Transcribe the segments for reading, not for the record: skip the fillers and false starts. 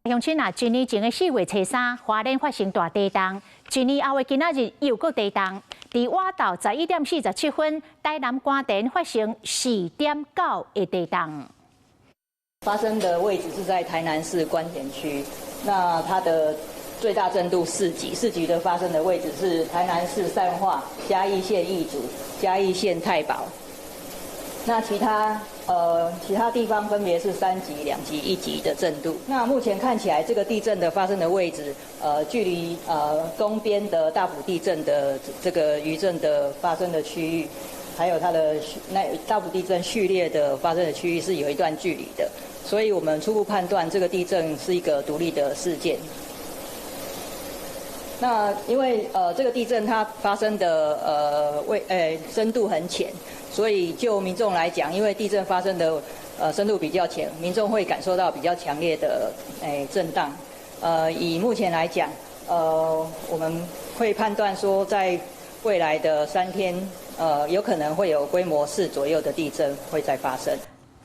鄉親啊，一年前的4月初3，花蓮發生大地動，一年後的今仔日又閣地動。佇倚晝11點47分，台南官田發生4.9的地動。發生的位置是在台南市官田區，那它的最大震度4級，4級的發生的位置是台南市善化、嘉義縣義祖、嘉義縣太保。那其他地方分別是3級、2級、1級的震度。那目前看起來，這個地震的發生的位置，距離東邊的大埔地震的這個餘震的發生的區域，還有它的那大埔地震序列的發生的區域是有一段距離的。所以我們初步判斷，這個地震是一個獨立的事件。那因為這個地震它發生的深度很淺。所以就民眾來講，因為地震發生的深度比較淺，民眾會感受到比較強烈的震盪。以目前來講，我們會判斷說，在未來的3天，有可能會有規模4左右的地震會再發生。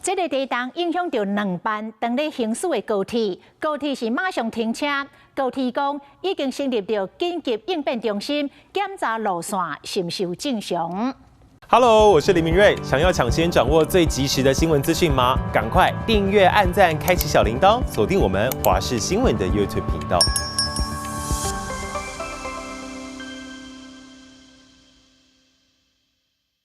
這个地動影響著兩班當咧行駛的高鐵，高鐵是馬上停車。高鐵講已經成立著緊急應變中心，檢查路線是毋是有正常。 Hello，我是林明瑞。想要搶先掌握最及時的新聞資訊嗎？趕快訂閱、按讚、開啟小鈴鐺，鎖定我們華視新聞的 YouTube 頻道。